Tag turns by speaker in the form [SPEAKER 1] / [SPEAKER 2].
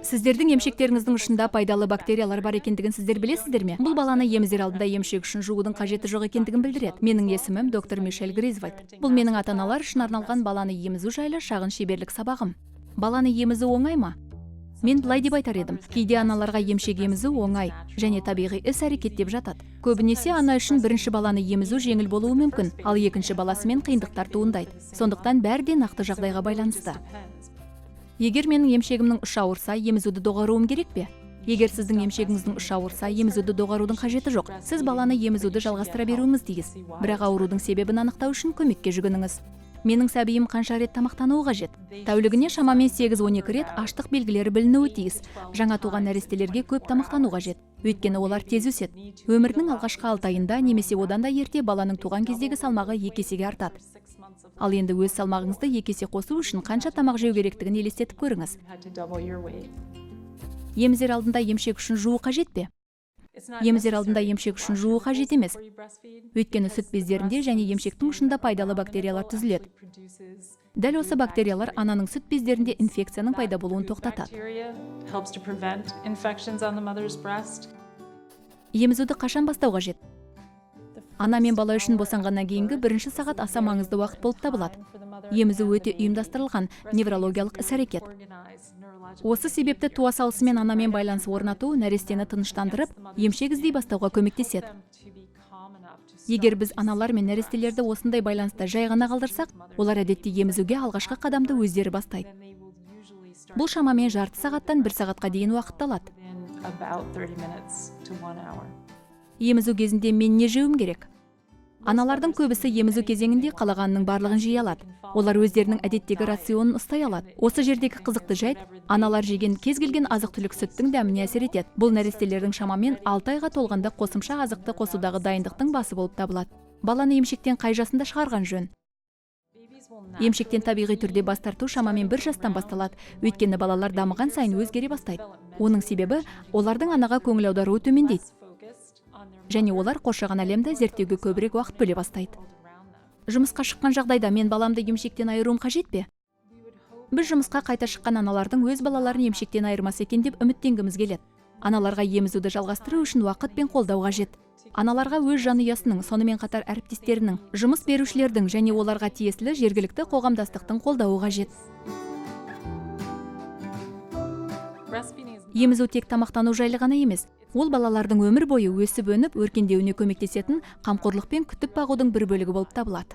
[SPEAKER 1] Сіздердің емшектеріңіздің ұшында пайдалы бактериялар бар екендігін сіздер білесіздер ме? Бұл баланы емізер алдында емшек ұшын жуудың қажеті жоқ екендігін білдіреді. Менің есімім доктор Мишель Гризвальд. Бұл менің ата-аналар үшін арналған баланы емізу жайлы шағын шеберлік сабағым. Баланы емізу оңай ма? Мен былай деп айтар едім. Кейде аналарға емшек емізу оңай және табиғи іс-әрекет деп жатады. Көбінесе ана үшін бірінші баланы емізу жеңіл болуы мүмкін, ал екінші баласымен қиындықтар туындайды. Сондықтан бәрі де нақты жағдайға байланысты. Егер менің емшегімнің ұшы ауырса, емізуді доғаруым керек пе? Егер сіздің емшегіңіздің ұшы ауырса, емізуді доғарудың қажеті жоқ. Сіз баланы емізуді жалғастыра беруіңіз тиіс. Бірақ аурудың себебін анықтау үшін көмекке жүгініңіз. Менің сәбиім қанша рет тамақтануы қажет? Тәулігіне шамамен 8-12 рет аштық белгілері білінуі тиіс. Жаңа туған нәрестелерге көп тамақтану қажет. Өйткені олар тез өседі. Өмірінің алғашқы 6 айында немесе одан да ерте баланың туған кездегі салмағы 2 есеге артады. Ал енді өз салмағыңызды 2 есе қосу үшін қанша тамақ жеу керектігін елестетіп көріңіз. Емізер алдында емшек ұшын жуу қажет пе? Емізер алдында емшек ұшын жуу қажет емес. Өйткені сүт бездерінде және емшектің ұшында пайдалы бактериялар түзіледі. Дәл осы бактериялар ананың сүт бездерінде инфекцияның пайда болуын тоқтатады. Емізуді қашан бастау қажет? Ана мен бала үшін босанғаннан кейінгі бірінші сағат аса маңызды уақыт болып табылады. Емізу өте ұйымдастырылған неврологиялық іс-әрекет. Осы себепті туа салысымен анамен байланыс орнату нәрестені тыныштандырып, емшек іздей бастауға көмектеседі. Егер біз аналар мен нәрестелерді осындай байланыста жай ғана қалдырсақ, олар әдетте емізуге алғашқы қадамды өздері бастайды. Бұл шамамен жарты сағаттан бір сағатқа дейін уақытты алады. Емізу кезінде мен не жеуім керек? Аналардың көбісі емізу кезеңінде қалағанының барлығын жей алады. Олар өздерінің әдеттегі рационын ұстай алады. Осы жердегі қызықты жайт, аналар жеген кез келген азық-түлік сүттің дәміне әсер етеді. Бұл нәрестелердің шамамен 6 айға толғанда қосымша азықты қосудағы дайындықтың басы болып табылады. Баланы емшектен қай жасында шығарған жөн? Емшектен табиғи түрде бас тарту шамамен 1 жастан басталады. Өйткені балалар дамыған сайын өзгере бастайды. Оның себебі, олардың анаға көңіл аударуы төмендейді. Және олар қоршаған әлемді зерттеуге көбірек уақыт бөле бастайды. Жұмысқа шыққан жағдайда мен баламды емшектен айыруым қажет пе? Біз жұмысқа қайта шыққан аналардың өз балаларын емшектен айырмас екен деп үміттенгіміз келеді. Аналарға емізуді жалғастыру үшін уақыт пен қолдау қажет. Аналарға өз жанұясының, сонымен қатар әріптестерінің, жұмыс берушілердің және оларға тиесілі жергілікті қоғамдастықтың қолдауы қажет. Емізу тек тамақтану жайлы ғана емес. Ол балалардың өмір бойы өсіп өніп, өркендеуіне көмектесетін қамқорлықпен күтіп бағудың бір бөлігі болып табылады.